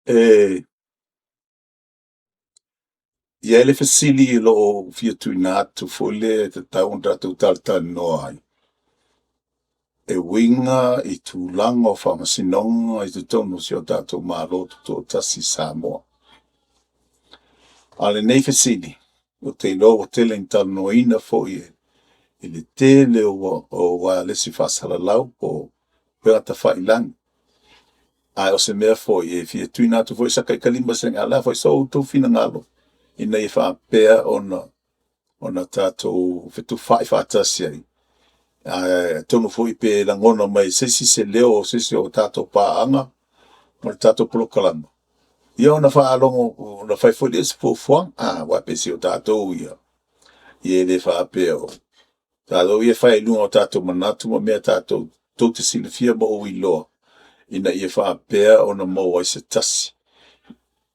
E i ai le fesili o lo o fia tuuina atu foi lea e tatau ona tatou talatalanoa ai, e uiga i tulaga o faamasinoga i totonu o si o tatou Malo Tutoatasi i Samoa. A o lenei fesili, ou te iloa ua tele ina talanoaina foi i le tele o uaealesi faasalalau po o upega tafailagi. Ae o se mea foi e fia tuuina atu foi sa taitailima, a o le a foi so outou finagalo ina ia faapea ona tatou fetufaai faatasi ai. Ae atonu foi pe lagona mai e se isi se leo o se isi o tatou paaga ma le tatou polokalame, ia ona fai foi lea o se fuafuaga, aua e peiseai o tatou ia, e le faapea o tatou ia e fai i luga o tatou manatu ma mea tatou tou te silafia ma ou iloa, ina ia faapea ona maua ai se tasi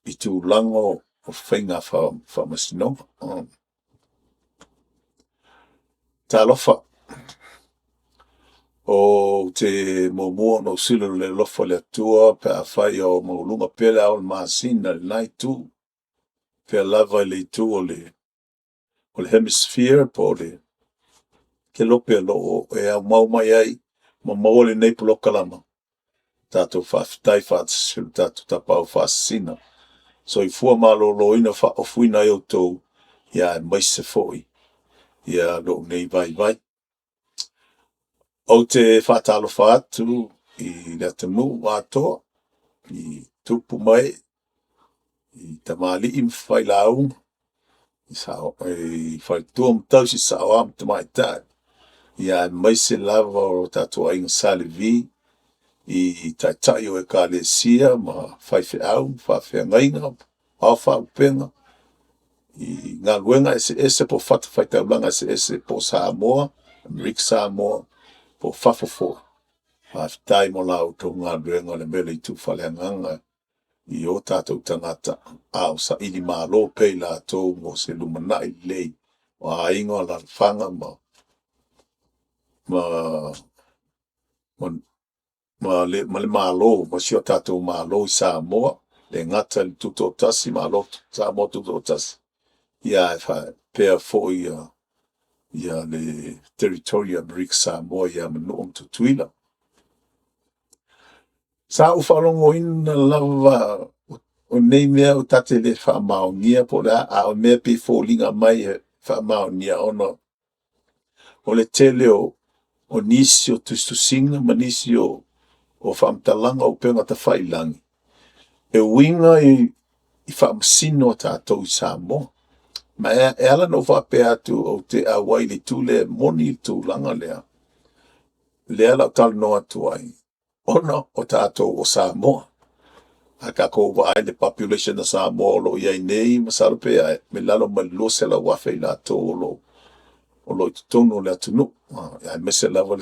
i tulaga o faiga faamasinoga. Talofa, ou te muamua ona ou sili i le alofa o le Atua pe afai o maualuga pea le ao o le masina i lena itu, faapea lava i le itu o le hemisphere po o le kelope o lo o e aumau mai ai ma maua lenei polokalama, tatou faafetai faatasi i lo tatou Tapaau Faasisina. Soifua maloloina o faaofuina ai outou, aemaise foi lou nei vaivai. Ou te faatalofa atu i le atunuu atoa i tupu ma ee, i tamalii ma failauga, i faletua ma tausi, saoao ma tamaitai, aemaise lava o tatou aiga Sa Levi, i taitai o Ekalesia ma faifeau ma faafeagaiga, ao faalupega i galuega eseese po o fatafaitaulaga eseese po o Samoa, Amerika Samoa, po o fafo foi. Faafetai mo la outou galuega i le mea o le itu faaleagaga i o tatou tagata a o sailimalo pea i latou mo se lumanai lelei o aiga, o alaalafaga ma le Malo ma si o tatou Malo i Samoa. E le gata i le Tutoatasi, Malo Samoa Tutoatasi, ae faapea foi le Territory o Amerika Samoa ia Manua ma Tutuila. Sa ou faalogoina lava o nei mea ta te le faamaonia po o le a, a o mea e pei e foliga mai e faamaonia ona o le tele o nisi o tusitusiga ma nisi o faamatalaga o upega tafailagi e uiga i Faamasino a tatou i Samoa. Ma e ala ona ou faapea atu ou te auai i le itu lea, e moni le tulaga lea, lea o le a ou talanoa atu ai, ona o tatou o Samoa. A tatou vaai i le population a Samoa o lo o i ai nei, masalo pe i lalo mai le 200,000 i latou o lo o i totonu o le atunuu, aemaise lava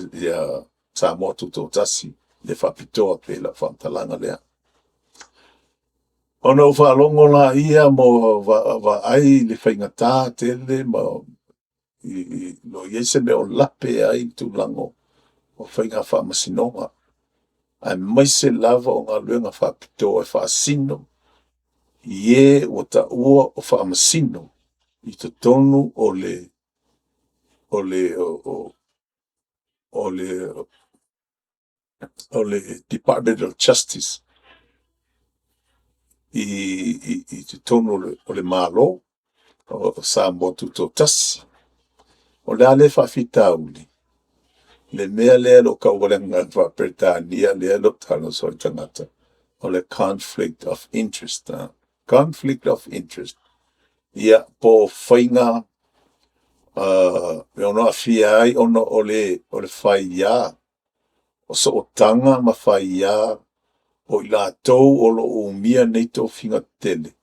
Samoa Tutoatasi, le faapitoa pea i lau faamatalaga lea. Ona ou faalogo lea ma vaai i le faigata tele ma o lo o i ai se mea o lape ai le tulaga o faiga faamasinoga, aemaise lava o galuega faapitoa e faasino i e ua taua o faamasino i totonu o le Department of Justice i totonu o le Malo o Samoa Tutoatasi. O le a lea faafitauli? Le mea lea o lo o taua i le agaga faa-Peretania lea o lo o tago soo e tagata, o le conflict of interest. Conflict of interest, ia, po o faiga e ono aafia ai ona o le faia o sootaga ma faia o i latou o lo o umia nei tofiga tetele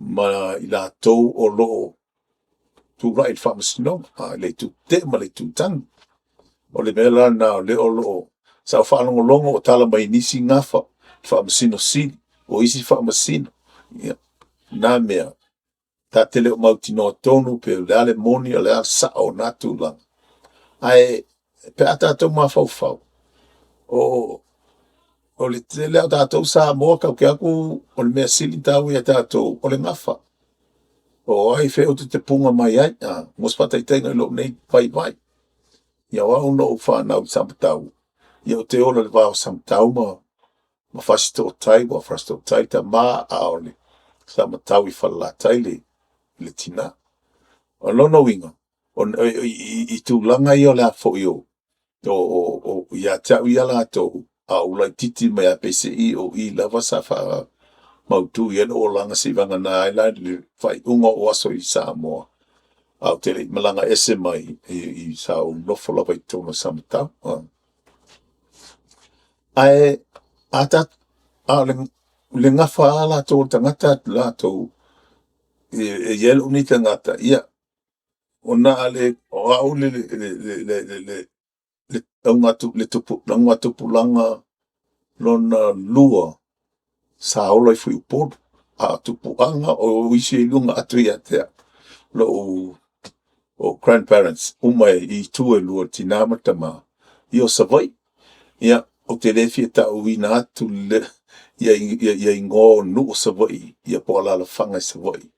ma i latou o lo o tulai i le faamasinoga, i le itu tetee ma le itu tagi. O le mea la lena o lea o lo o… Sa ou faalogologo o tala mai nisi gafa i le Faamasino Sili. o isi faamasino. Ia, na mea, ta te le o mautinoa tonu pe o le a le moni a o le a le sa'o o na tulaga, ae pe a tatou mafaufau, o le tele lava o tatou Samoa tatou te o atu o le mea sili ona taua ia tatou, o le gafa. O ai fea ou te tapuga mai ai, a? Mo se faataitaiga i lou nei vaivai. Ia o au na ou fanau i Samatau, ia ou te ola i le va o Samatau ma Fasitoo-tai, aua o Fasitoo-tai le tama, a o le Samatau i Falelatai le tina. O lona uiga, i tulaga ia o le a foi o ia te au ia latou, a ou laitiiti mai lava, peiseai o i lava sa faamautu i ai lou olaga seivagana ai la le faaiuga o ou aso i Samoa, ae ou te le i malaga ese mai, sa ou nofo lava i totonu o Samatau. Ae a a o le gafa lava latou o le tagata latou, e i ai lou nei tagata, ia, na o au le augatupulaga lona lua sa ola i fuaiupolu, a o tupuaga o isi e i luga atu ia te au, o ou grandparents uma i itu e lua, le tina ma le tama, ia o Savaii. Ia, ou te le fia tauina atu igoa o nuu o Savaii ia po o alaalafaga i Savaii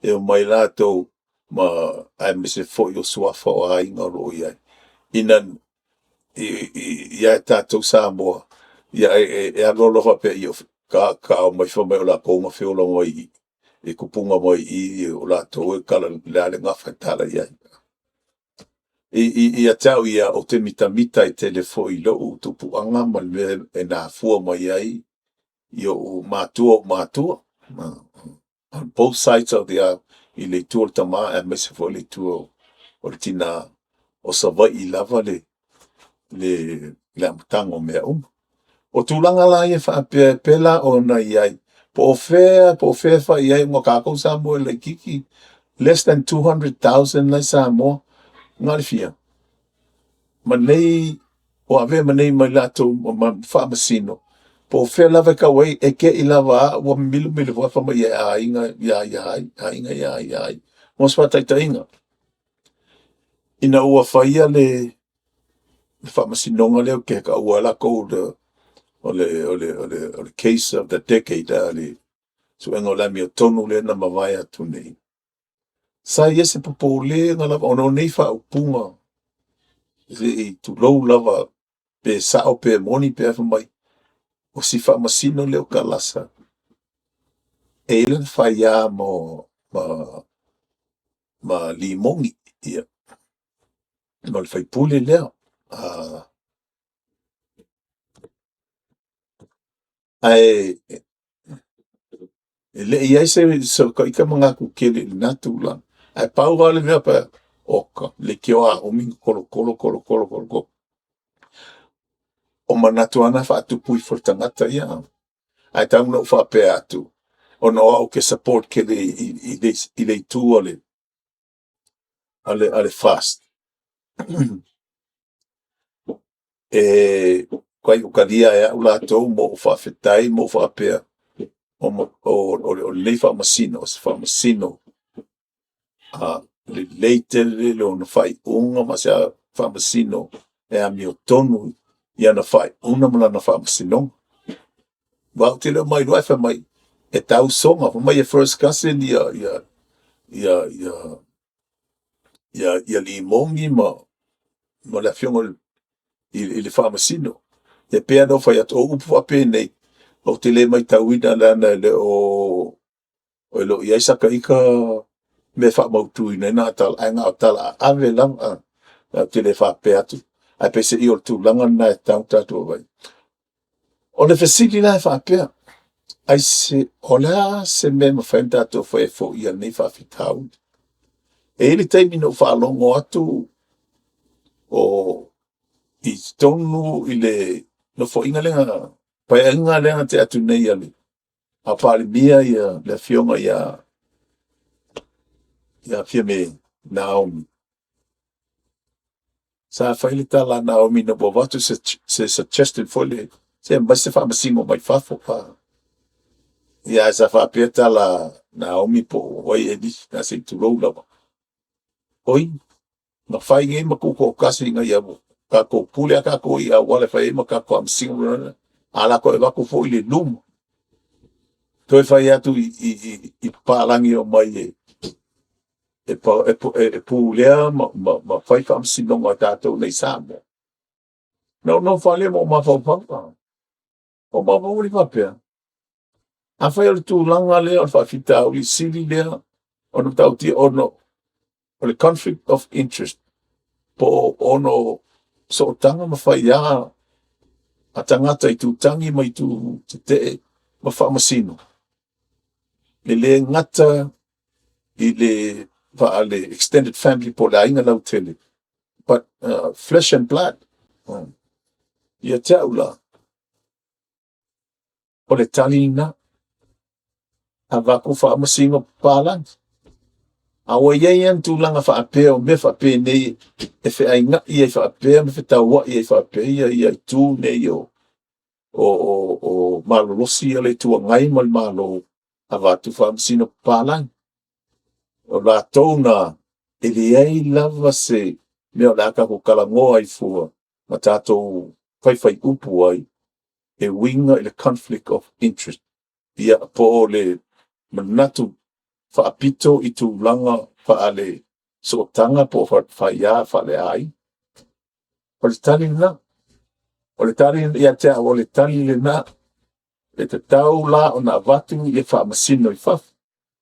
e omai latou ma aemaise foi o suafa o aiga o lo o i ai, ina ia tatou Samoa, ia e alu alu lava faapea, ia tatatao mai fai mai o latou na feola mai i i, e tupuga mai i i o latou e tala, o le a le gafa e tala i ai. Ia te au ia, ou te mitamita ai tele foi i lou tupuaga ma le mea e mafua mai ai i ou matua o ou matua, on both sides of the aisle, i le itu o le tama aemaise foi le itu o le tina, o Savaii lava le amataga o mea uma. O tulaga la ia faapea pe la ona i ai, po o fea e fai i ai ona o tatou Samoa e laitiiti, less than 200,000 la e i Samoa. Na o le fia? Ma nei ua avea ma nei ma i latou ma faamasino, po o fea lava e tau ai, e te i lava a ua milomilo foi fai mai e aiga ia ia ai, aiga ia ia ai. Mo se faataitaiga, ina ua faia le faamasinoga lea ou te taua lava latou o le case of the decade, le suega o le amiotonu lea na mavae atu nei, sa i ai se popolega lava ona o nei faaupuga, se i tulou lava, pe sao pe moni pe a, fai mai, o si faamasino lea o Salasa, e i ai lana faia ma Limoni, ia, ma le sui usufono lea. Ae e le i i ai sou ita manatu tele i lena tulaga, ae pau lava le mea, oka, leitioa a umi ona tolotolo, tolotolo, tolotolo. O manatu lava na faatupu ifo e le tagata ia. Ae tatau ona ou faapea atu, ona o au ou te support tele i le itu a le FAST, e matuai ou talia lava e au latou ma ou faafetai ma ou faapea, o lenei faamasino, o se faamasino lelei tele lona faaiuga ma o se faamasino e amiotonu i ana faaiuga ma lana faamasinoga. Aua ou te le o mailoa ae fai mai e tausoga, fai mai e first cousin Limoni ma le Afioga i le Faamasino. Ia pei lava ona ou fai atu, o upu faapenei, ou te le matauina leaga e le o i ai sata ita mea e faamautuina ai na tala, ae na o tala aave lava a. Ou te le faapea atu, ae peiseai o le tulaga lena e tatau ona tatou vaavaai i ai. O le fesili la e faapea, o le a se mea e mafai ona tatou faia e foia lenei faafitauli? E i ai le taimi na ou faalogo atu o i totonu i le Nofoaiga lea na, Paeaiga lea na tea atu nei a o Palemia le Afioga ia Fiame Naomi, sa fai le tala a Naomi ina ua avatu se suggestion foi lea, se aumai se faamasino mai fafo. Ia ae sa faapea tala a Naomi po o ai Elisi na se i tulou lava. Oi, na fai nei ma tutoatasi ina ia tatou pule lava tatou i auala e fai ai ma tatou faamasino, a o le a toe avatu foi le luma, toe fai atu i papalagi e omai e pulea ma fai faamasinoga a tatou i inei i Samoa. Ona ou nofo lava lea ma ou mafaufau, ou mafaufau lea faapea, afai o le tulaga lea o le faafitauli sili lea ona matautia ona o le conflict of interest, po o ono sootaga ma faia a tagata i itu tagi ma itu tetee ma faamasino, e le gata i le faale-extended family po o le aiga lautele, but flesh and blood. Ia te au la, o le tali lena, avatu faamasino papalagi. A ua i ai lava ni tulaga faapea o mea faapenei e feainai ai faapea ma fetauai ai faapea ia itu nei o malolosi ia o le Itu Agai ma le Malo, avatu faamasino papalagi. O latou na e leai lava se mea o le a tatou talanoa ai fua ma tatou faifaiupu ai e uiga i le conflict of interest, ia po o le manatu faapito i tulaga faale-sootaga po o faia faaleaiga. O le tali lena. O le tali ia te au, o le tali lena. E tatau la ona avatu ia faamasino i fafo.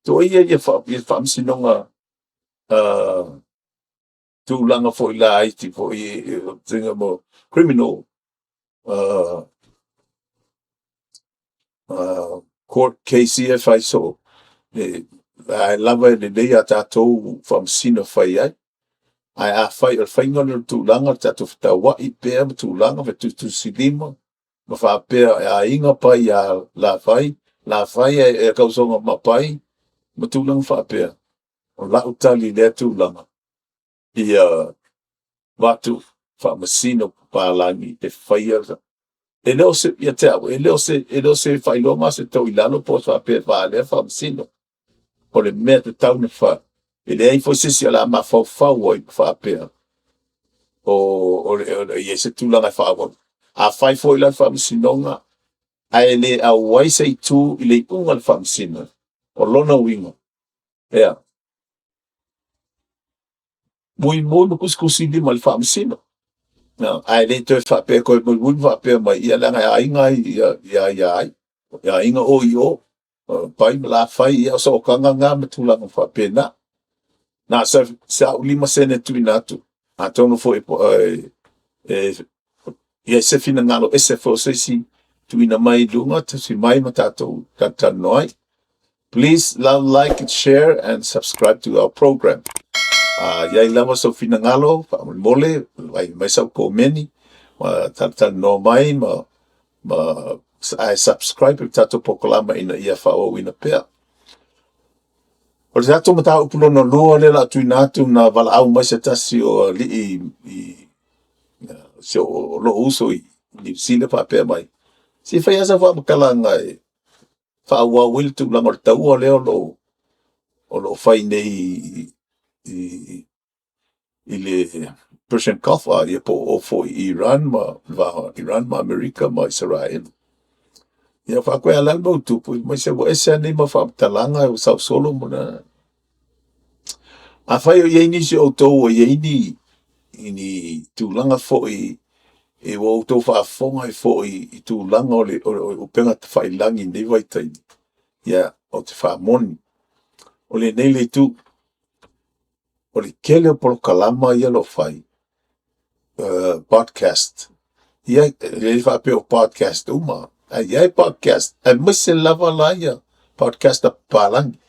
Tuuaia ia faamasinoga tulaga foi laiti foi criminal court case ia e fai soo, o la lava e lelei a tatou faamasino e fai ai. Ae afai o le faiga lea o le tulaga o le tatou fetauai pea ma tulaga fetusitusilima ma faapea e aiga Pai ia Lafai, Lafai e tausoga ma Pai ma tulaga faapea, o lau tali i lea tulaga, ia avatu faamasino papalagi e faia e le o se, ia te au, e le o se faailoga se toilalo po o se faapea e valea faamasino. O le mea e tatau ona fai, e leai foi se isi o le a mafaufau ai ma faapea o i ai se tulaga e faaauau. Afai foi la o le faamasinoga ae le auai se itu i le iuga o le faamasino, o lona uiga, e a? Muimui ma tusitusilima i le faamasino, ae le toe faapea e toe muimui ma faapea mai, ia leaga e aiga ai ia ia ai, e aiga oe i o, o Pai ma Lafai, ia o sootaga na ma tulaga faapena. Na o se au 5 sene e tuuina atu, atonu foi e i ai se finagalo ese foi o se isi, tuuina mai i luga, tusi mai ma tatou talatalanoa ai. Please love, like and share and subscribe to our program. A i ai lava sou finagalo, faamolemole, vaai mai sau komeni, ma talatalanoa mai ma ae subscribe i le tatou polokalama ina ia faaauauina pea. O le tatou mataupu lona lua lea o le a tuuina atu na valaau mai se tasi o alii i si o lou uso i Niu Sila faapea mai, se i fai lava sau faamatalaga e faaauau ai le tulaga o le taua lea o lo o fai nei i le Persian Gulf, ia po o foi i Iran ma le va o Iran ma Amerika ma Isaraelu. Ia ou fai atu, a o le a le mea ua tupu? Fai mai, se ua ese lava nei mau faamatalaga ua sau solo ma Afai o i ai nisi o outou ua i ai ni ni tulaga foi e ua outou faafofoga ai foi i tulaga o le upega tafailagi i lenei vaitaimi, ia, ou te faamoni. O lenei le itu, o le tele o polokalama ia o lo o fai, podcast, ia, e le faapea o podcast uma, ae i ai podcast, aemaise lava la ia podcast a papalagi.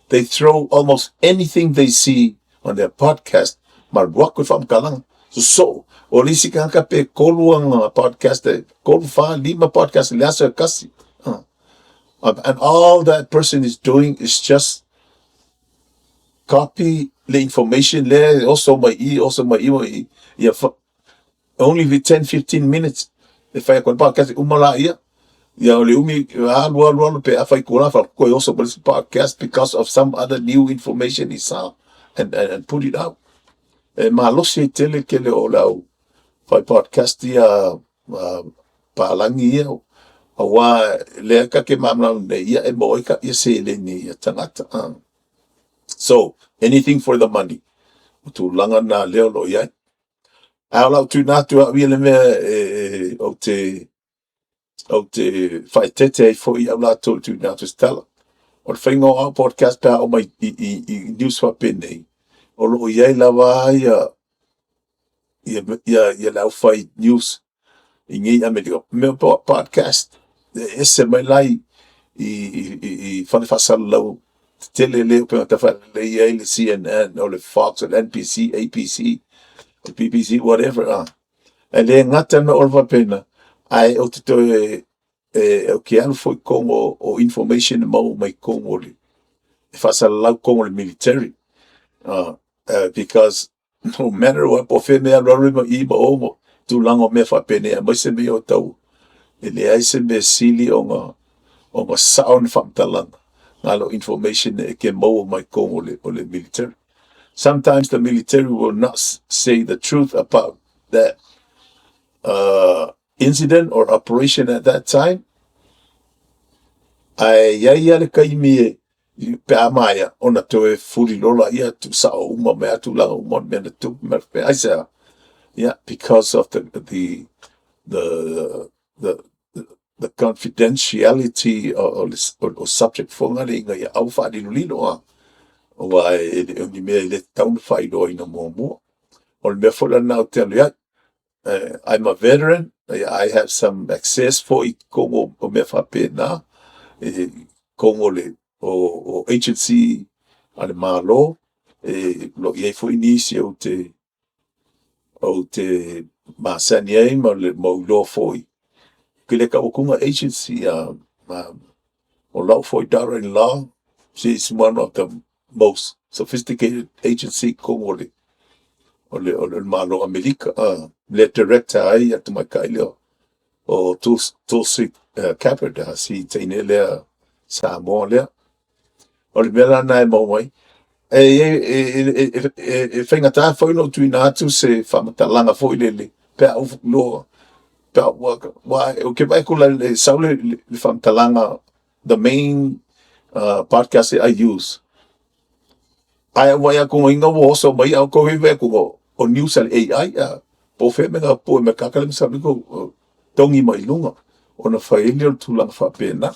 They throw almost anything they see on their podcast ma alu atu i faamatalaga. Sosoo, o le isi tagata pe tolu ana podcast, tolu, fa, lima podcast i le aso e tasi. And all that person is doing is just copy le information lea e oso mai i, oso mai i, mai i. Ia, only with 10, 15 minutes e fai atu ai le podcast, uma laia. Ia o le umi alu alu alu pe afa itula faatoa toe oso mai le isi podcast because of some other new information he saw and put it out. E malosi ai tele le tele o le au fai podcast ia palagi ia, aua lea ta te malamalama nei, ia e maua ai ia seleni a tagata. So, anything for the money. O tulaga na lea o lo o i ai. Ae o lau tuuina atu au ia le mea e ou te faaeteete ai foi au latou i le tuuina atu o se tala. O le faiga o au podcast pe a oo mai i news faapenei, o lo o i ai lava ia le aufai news i nei Amerika, mea po podcast, e ese mai la i fale faasalalau tetele lea pei ona faaleleia ai le CNN, o le Fox, o le NBC, ABC, o BBC, whatever. E le gata na o le faapena, ae ou te toe e, ou te alu foi i totonu o information e maua mai totonu o le e faasalalau totonu o le military. Because no matter what, po o fea mea alualu ai ma i ma o ma tulaga o mea faapenei, aemaise mea o tau, e leai se mea sili ona sao ni faamatalaga na lo information e ke maua mai totonu o le military. Sometimes the military will not say the truth about that incident or operation at that time. Ae iai ia le taimi e pe a maea ona toe fulilola ia tuusao uma mai a tulaga uma o le mea na tupu ma le aisea. Yeah, because of the confidentiality o subject fo ngale ina ia aua faalilolilo a. Aua e le o ni mea e le tatau ona faailoaina muamua. O le mea foi lena ou te alu ai. I'm a veteran. I have some access foi i totonu o mea faapena. E totonu o le o agency a le Malo. E lo i ai foi nisi ou te masani ai ma le ma ou iloa foi. Ke le tau atuga agency o lau foi daughter-in-law, she's one of the most sophisticated agency totonu o le Malo Amerika. Le director ai ia tamaitai lea o Tulsi Gabbard, si teine lea Samoa lea. O le mea la na e maua mai. E faigata foi ona ou tuuina atu se faamatalaga foi lele pe a ou iloa pe a ua ou te vaai atu la e sau le faamatalaga, the main podcast I use. Ae ou vaai atu ina ua oso mai au ko vaai atu o news a le AI a po o fea mea na pue mai kaka le masalo togi mai luga ona fai ai lea o le tulaga faapena.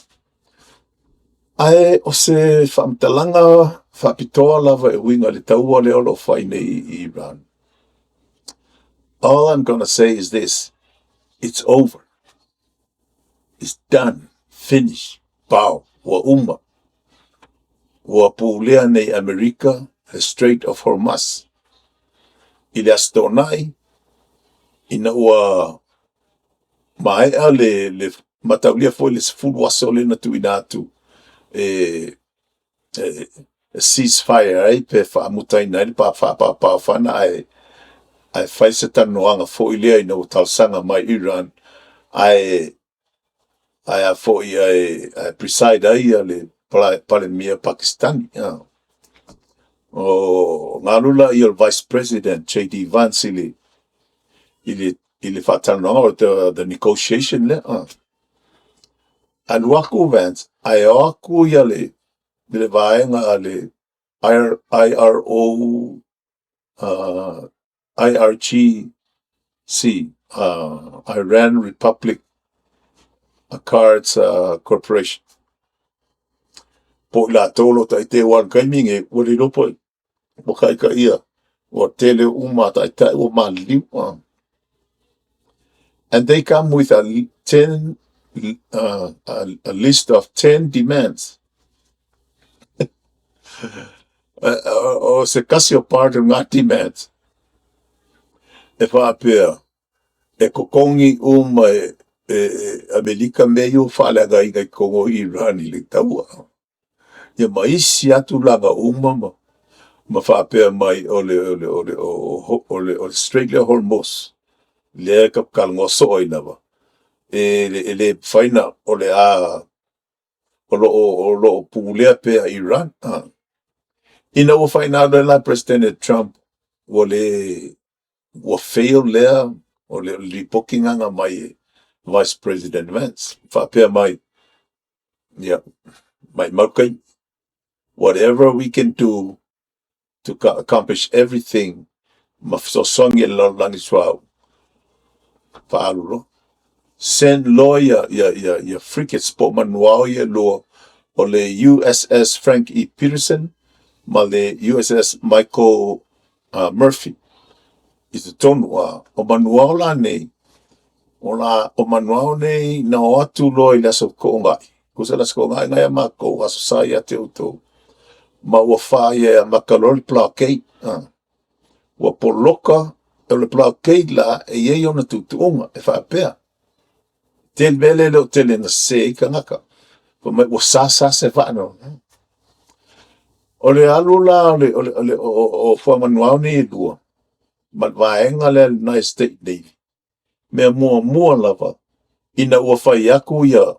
Ae o se faamatalaga faapitoa lava e uiga i le taua lea o lo o fai nei i Iran. All I'm gonna say is this: it's over. It's done. Finish. Pau. Ua uma. Ua pulea nei Amerika le Strait of Hormuz. I le Aso Toonai, ina ua maea le mataulia foi le 10 aso lea na tuuina atu e ceasefire ai pe faamutaina ai le faapapaofana ae fai se talanoaga foi lea ina ua talosaga mai Iran ae a foi ae preside ai ia le Palemia Pakistani. O galu la ia o le Vice President JD Vance i le faatalanoaga o the negotiation lea. Alu aku Vance, ae o aku ia le vaega a le IRO, IRGC, Iran Republic Guards Corporation. Po i latou lo taite ua le taimi nei, ua le iloa po ua taitaia, ua tele uma taitai ua maliliu. And they come with a list of 10 demands. O se kasi o part o ngā demands. E faapea, e totogi uma e Amerika mea ia ua faaleagaina i totonu o Iran i le taua. Ia ma isi atu laga uma ma faapea mai o le Strait lea Hormuz, lea e talanoa soo ai lava. E le mafai na o le a o lo o pulea pea Iran. Ina ua faaigoaina la e Peresetene Trump ua le ua fail lea, o le lipoti lena na aumai e Vice President Vance, faapea mai, ia, maumau taimi. Whatever we can do to accomplish everything ma fesoasoani e le lalolagi suauu, faaalu loa. Send loa ia frigates po o manuao ia e lua, o le USS Frank E. Peterson ma le USS Michael Murphy i totonu. O manuao la nei, o manuao nei na o atu loa i le Aso Toonai, tusa le Aso Toonai na ia matou, Aso Sa ia te outou, ma ua fai e amata loa le blockade. Ua poloka, o le blockade la, e i ai ona tuutuuga, e faapea. Tele mea lea e le o tele na sese ai tagata. Fai mai ua sa sa se vaa na. O le alu la o le, o le, o le, o, o fuamanuao nei e lua, ma le vaega lea le United States Navy, mea muamua lava, ina ua fai atu ia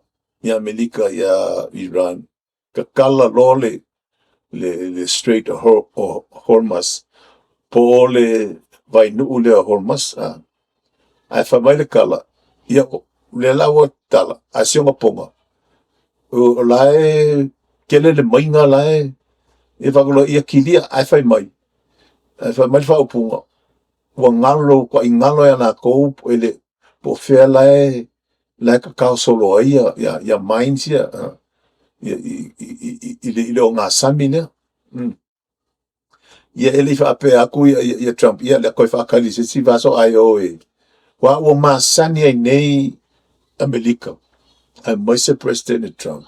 Amerika ia Iran, tatala loa le Strait of Hormuz, po o le vainuu lea o Hormuz. Ae fai mai le tala, ia, lea la ua tatala, ae si ona poga, o la e tele le maiga la e faatulaga ia kilia, ae fai mai le faaupuga, ua galo, ua tuai galo ia latou e le, po o fea la e tatao solo ai ia mines ia, i le ogasami lea. Ia e le i faapea atu ia Trump, ia le a toe faatali i se isi vaiaso ae o e. Aua ua masani ai nei Amerika, aemaise Peresetene Trump,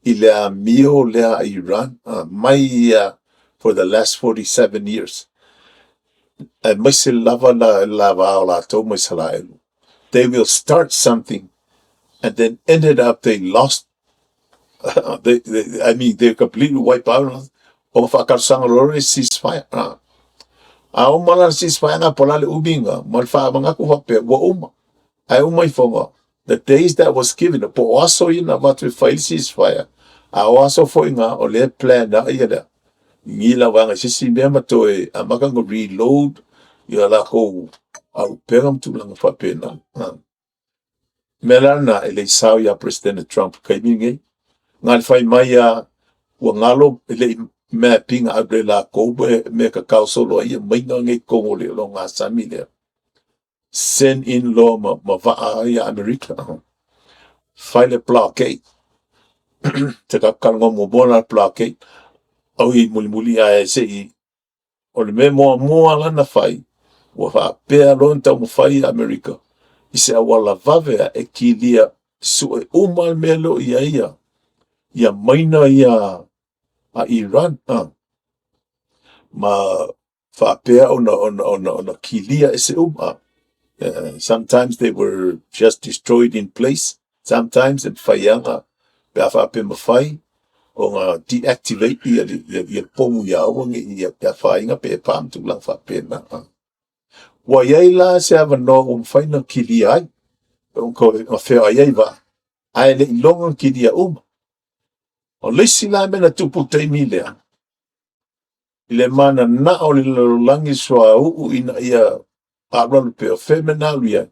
i le amio lea a Iran, mai ia for the last 47 years. Aemaise lava la va o latou ma Isaraelu. They will start something and then ended up they lost, I mean, they completely wipe out. Ona faatalosaga loa le ceasefire. A uma la le ceasefire na po la le umiga, ma le faamanatu faapea, ua uma. Ae uma ifoga, the days that was given, po o aso ia na avatu e fai le ceasefire, a o aso foi na o lea plan a ia lea. Ni la vaega i se isi mea ma toe amata ona reload ia latou aupega ma tulaga faapena. Mea la lena e le i sao ia President Trump taimi lenei. Na le fai mai a ua galo e le i mapping out le latou mea tatao solo ai ia maiga nei totonu o le ogasami lea. Send in loa ma vaa ia Amerika. Fai le blockade. Te talanoa muamua la blockade. Au i mulimuli ae se i o le mea muamua la na fai, ua faapea loa na taumafai ia Amerika i se auala vave a e kilia sue uma le mea leo i ai ia maina ia a Iran. Ma faapea ona kilia ese uma. Sometimes they were just destroyed in place. Sometimes e mafai aga pe a faapea mafai ona deactivate ia pomu ia aua ne i ia afaina pe e pa ma tulaga faapena. Ua i ai la se avanoa ua mafai ona kilia ai, ona feoai ai vaa, ae le i iloga ona kilia uma. O le isi la mea na tupu i le taimi lea, i le mananao o le lalolagi suauu ina ia alualu pea, o fea mea na alu i ai?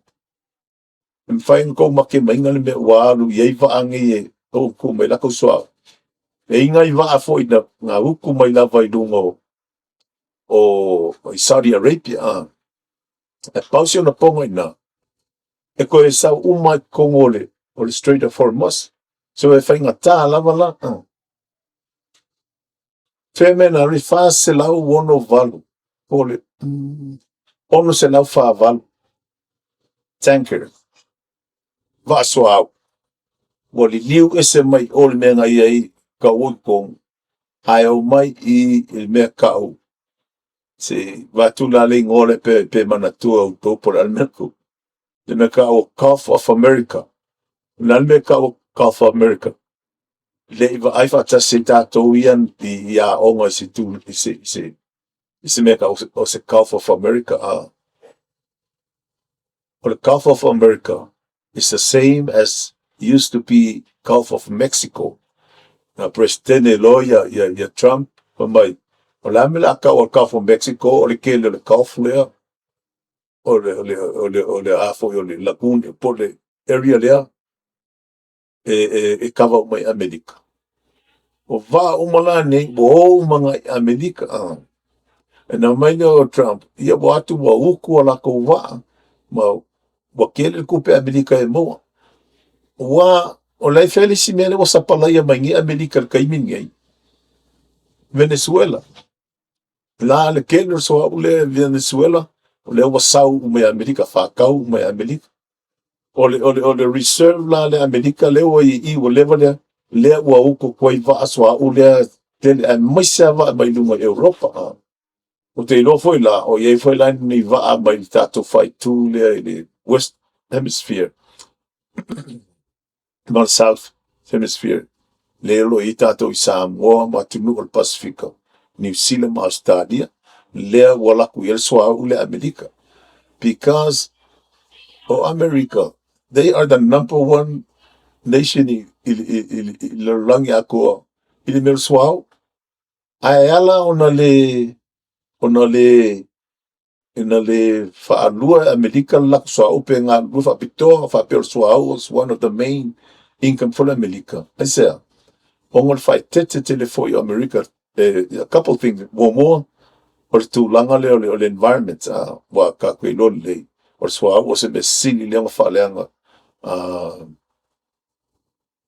E mafai ona tou makemaina le mea ua alu i ai vaa nei e tuu mai latou suauu. E i ai nai vaa foi na utu mai lava i luga o i Saudi Arabia. E pau si ona poga i ina, e toe sau uma i totonu o le Strait of Hormuz. So e faigata lava la. Fea mea na alu i 468 po o le 648 tanker vaa suauu ua liliu ese mai o le mea na i ai tau i totonu, ae o mai i le mea tau se vatu la le igoa le pe manatua outou po o le a le mea tu. Le mea tau o Gulf of America. O le a le mea tau o Gulf of America? Le i vaai faatasi ai tatou ia i aoga i se tu i se mea tau o se Gulf of America. O le Gulf of America. It's the same as used to be Gulf of Mexico. Na Peresetene loa ia Trump, fai mai, o le a le mea o le a tau o le Gulf of Mexico, o le tele o le Gulf lea, o le a foi o le lagoon po o le area lea e kava uma i Amerika. O vaa uma la nei, ua o uma agai i Amerika. Ona aumai lea o Trump, ia ua o atu ua utu a latou vaa, ma ua tele le tupe a Amerika e maua. Aua o le a fea le isi mea lea ua sapalaia mai nei Amerika i le taimi lenei? Venezuela. La le tele o le suauu lea e Venezuela, o lea ua sau uma i Amerika, faatau uma e Amerika. O le reserve la le Amerika lea ua i i ua leva lea, lea ua utu atu ai vaa suauu lea tele, aemaise lava vaa mai luga i Europa. Ou te iloa foi la, o i ai foi la ni vaa mai le tatou faaitu lea i le West Hemisphere ma le South Hemisphere, lea o lo o i ai tatou i Samoa ma atunuu o le Pasefika, Niu Sila ma Ausetalia, lea ua alu atu i ai le suauu lea Amerika. Because o Amerika, they are the number one nation i le lalolagi atoa i le mea o le suauu. Ae ala ona le faalua e Amerika le latou suauu pe galulue faapitoa faapea o le suauu is one of the main income for Amerika. Aisea? Ona o le faaeteete tele foi o Amerika. A couple things. Muamua, o le tulaga lea o le environment, ua tatou iloa lelei. O le suauu o se mea sili lea ona faaleaga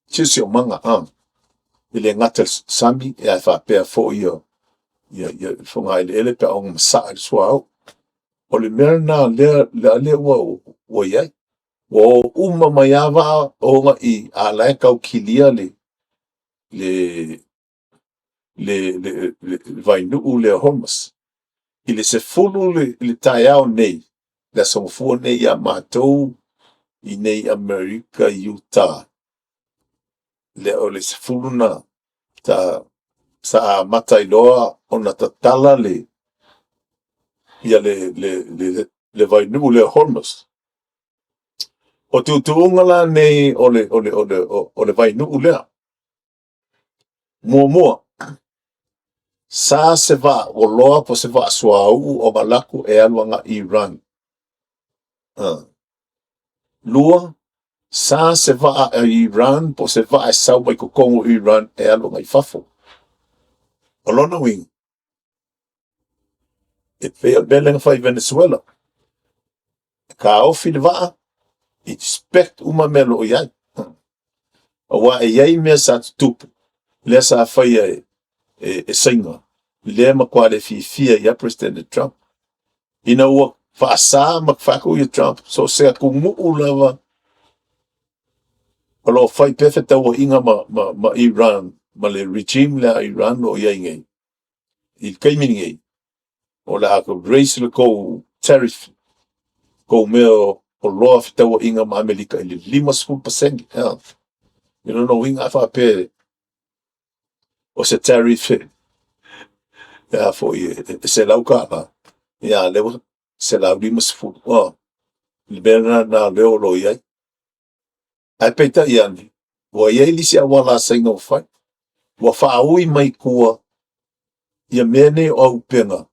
siosiomaga. E le gata i le sami, ae faapea foi ia fogaeleele pe a ona masaa i le suauu. O le mea lena lea ua i ai. Ua o uma mai lava vaa o i, a la e tau kilia le vainuu lea Hormuz. I le 10 le taeao nei, le aso Gafua nei ia matou i nei Amerika i Utah. Lea o le 10 na ta, sa amata ai loa ona tatala le ia le vainuu lea Hormuz. O tuutuuga la nei o le vainuu lea. Muamua, sa se vaa oloa po se vaa suauu o alu atu e alu agai Iran. Lua, sa se vaa a Iran po se vaa e sau mai totonu o Iran e alu agai fafo. O lona uiga, e pei o le mea lea na fai i Venezuela. E taofi le vaa, inspect uma mea o lo o i ai. Aua e i ai mea sa tutupu, lea sa faia e Saina, lea matua le fiafia ia President Trump. Ina ua faasa ma fai ia Trump, so se atunuu lava o lo o fai pea fefaatauaiga ma Iran, ma le regime lea a Iran o i ai nei. I le taimi nei, o le a raise le tou tariff, kou mea o loa fefaatauaiga ma Amerika i le 50%. Yeah. I lona uiga a faapea o se tariff e a foi e $100, ia lea ua 150. Oh, le mea lena lea o lo o i ai. Ae peitai ane, ua i ai nisi auala a Saina ua fai. Ua faaui mai tua ia mea nei o aupega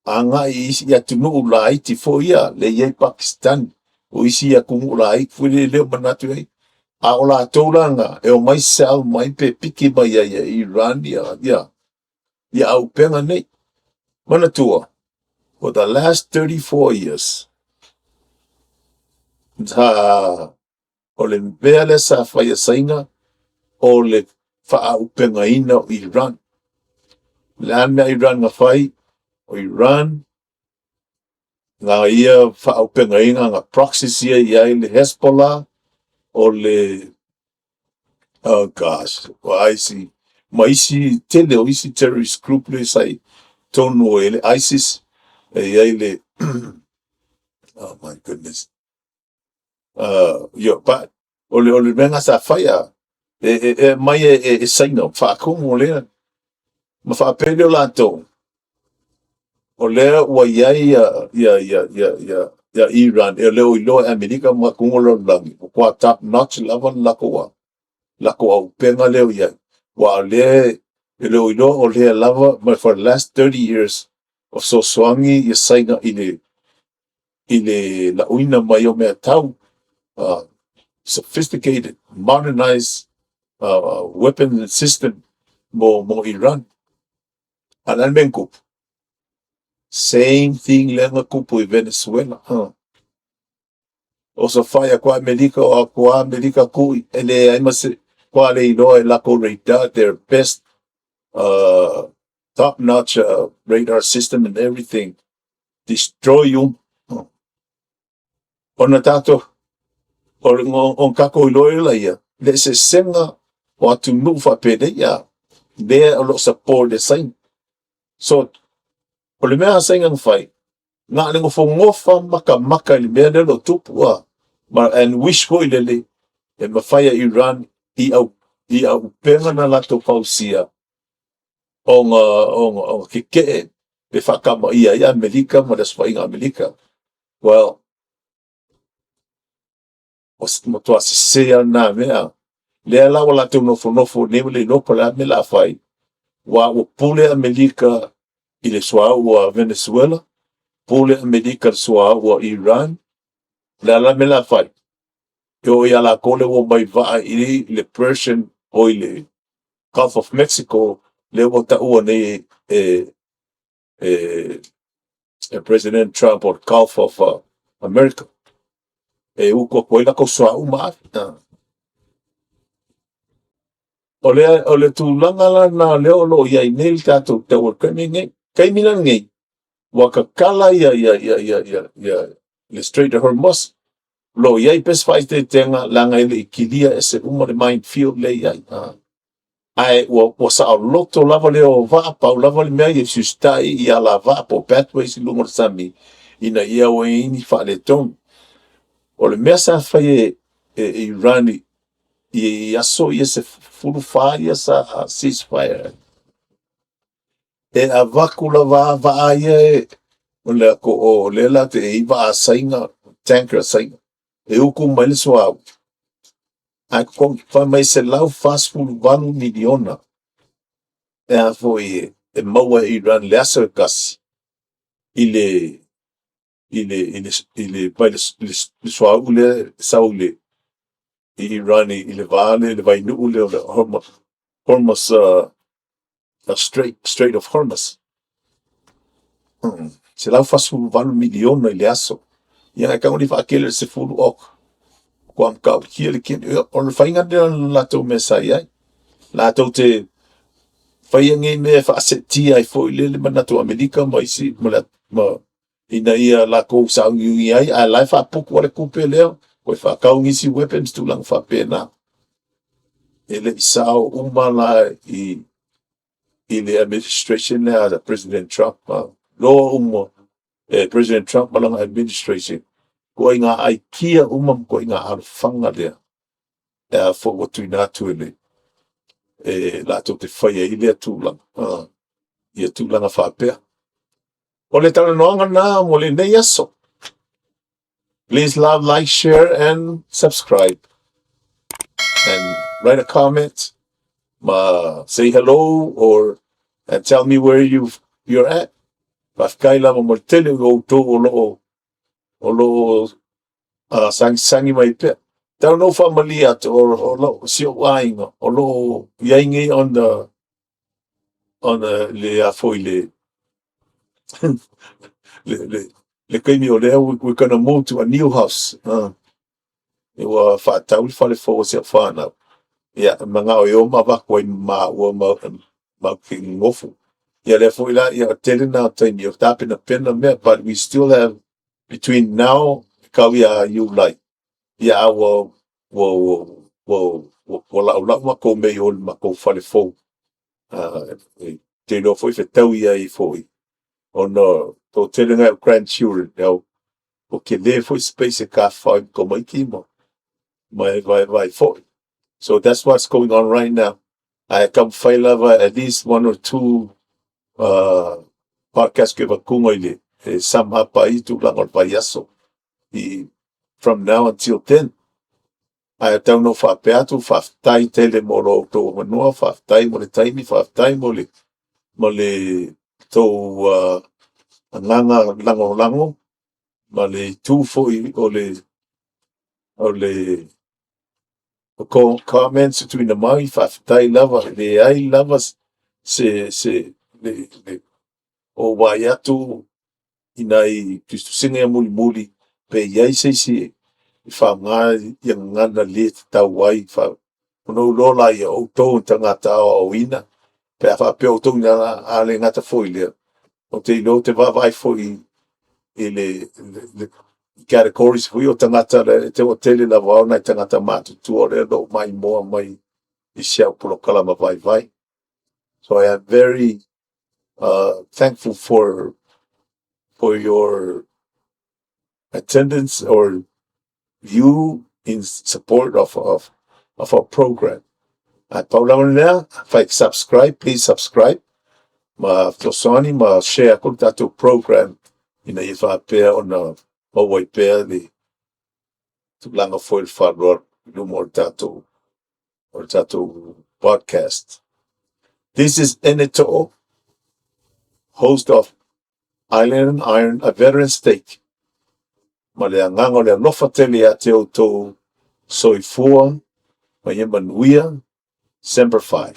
agai i isi atunuu laiti foi ia, le i ai Pakistan, o isi atunuu laiti foi lea le o manatu ai. A o latou la na, e omai sell mai pe piki mai ai e Iran ia aupega nei. Manatua, for the last 34 years, sa o le mea lea sa fai e Saina, o le faaupegaina o Iran. Le a le mea Iran na fai? O Iran, na ia faaupegaina na proxies ia i ai le Hezbollah, o le, oh gosh, o IC, ma isi tele o isi terrorist group le sa i tonu o le ISIS, e i ai le, oh my goodness, yo, but, o le mea nga sa fai a, e mai e Saina, faatumu lea, ma faapea lea o latou, o lea ua i ai ia ia Iran e le o iloa e Amerika ma atunuu o le lalolagi, ua matua top notch lava le latou auupega lea o i ai. Aua o lea e le o iloa o lea lava ma for the last 30 years o fesoasoani ia Saina i le lauina mai o meatau, sophisticated, modernized weapon system mo Iran. A o le a le mea na tupu? Same thing lea na tupu i Venezuela. Osofai atu Amerika o atu Amerika tui e leai ma se matua le iloa e latou radar, their best top notch radar system and everything destroy uma. Ona tatou o tatou iloa laia le eseesega o atunuu faapenei ia lea o lo o support e Saina. So o le mea a Saina na fai, na o le nofonofa matamata i le mea lea o lo o tupu a ma and wish foi lele e mafai e Iran i auupega na latou fausia ona tetee pe faatamaia ai Amerika ma le osofaiga Amerika. Well, o matua sese lava lena mea. Lea la ua latou nofonofo nei ua le iloa po o le a le mea o le a fai, ua pule Amerika i le suauu a Venezuela, pule Amerika i le suauu a Iran. O le a la le mea o le a fai? E oo ia latou le ua omai vaa i le Persian o i le Gulf of Mexico lea ua taua nei e President Trump o le Gulf of America e utu atu ai latou suauu ma ave. O le tulaga la lena lea o lo o i ai nei le tatou taua i le taimi lenei. Taimi la lenei, ua tatala ia le Strait of Hormuz, o lo o i ai pea se faaeteetega leaga e le i kilia ese uma le minefield lea e i ai. Ae ua saoloto lava le o vaa, pau lava le mea ia siusitai i alavaa po o pathways i luga o le sami ina ia aua ai ni faaletonu. O le mea sa fai e Iran i aso ia 14 ia sa ceasefire ai, e avatu lava vaa ia o le o lea la te i vaa a Saina, tanker a Saina, e utu mai le suauu. Ae totogi fai mai $148 miliona e a foi e maua e Iran i le aso e tasi i le mai le suauu lea e sau i Iran i le va lea, le vainuu lea o le Hormuz Strait of Hormuz. $148 miliona i le aso. Ia e tago i faatele le 10 ok. Matua matautia le tele. O le faiga lea o le latou mea sa i ai. Latou te faia nei mea e faaseetia ai foi le manatu o Amerika ma isi ma ina ia latou sauniuni ai, ae la e faaputu a le tupe lea, toe faatau nisi weapons, tulaga faapena. E le i sao uma la i le administration lea a President Trump. Loa uma e President Trump ma lana administration ituaiga aikia uma ma ituaiga alofaga lea e a foi ua tuuina atu e le e latou te faia ai lea tulaga ia tulaga faapea. O le talanoaga lena mo lenei aso. Please love, like, share and subscribe. And write a comment. Ma say hello or and tell me where you're at. Faafetai lava mo le tele o outou o lo o sagisagi mai pea. Tau na ou faamalie atu o lo si ou aiga o lo o i ai nei on the le a foi le taimi o lea we're gonna move to a new house. Ua faatau le fale fou o si au whanau. Ia, manao e o ma avatu ai maua ma te nofo. Ia lea foi la, ia tele na o taimi o tapenapena mea, but we still have between now kau ia Iulai. Ia a ua laulau matou mea i o i le matou fale fou. Te iloa foi fetaui ai foi ona toatele nai o grandchildren au o tele foi space e tafafao ai ma tamaiti ma e vaevae foi. So that's what's going on right now. Ae taumafai lava at least one or two podcast ke avatuga i le e sum up ai tulaga o le vaiaso. i from now until then. Ae tau na ou faapea atu, faafetai tele mo lo outou avanoa, faafetai mo le taimi, faafetai mo le mo le tou agaga lagolago ma le itu foi o le o le comments e tuuina mai, faafetai lava. E leai lava se se le le o ou vaai atu i nai tusitusiga ia mulimuli pe i ai se isi e faaaoga ia gagana le tatau ai ona ou iloa laia, o outou o tagata aoaoina pe a faapea o outou a le gata foi i lea, ou te iloa ou te vaavaai foi i le categories foi ia o tagata e toatele lava o nai tagata matutua o lea o lo o maimoa mai i si au polokalama vaivai. So I am very thankful for your attendance or you in support of our program. Ae pau lava le mea, afai e te subscribe, please subscribe ma fesoasoani ma share atu le tatou program ina ia faapea ona maua ai pea le tulaga foi o le faaaloalo i luma o le tatou o le tatou podcast. This is Ene To'o, host of Island and Iron, a Veteran's Take. Ma le agaga o le alofa tele ia te outou, soifua ma ia manuia, Semper Fi.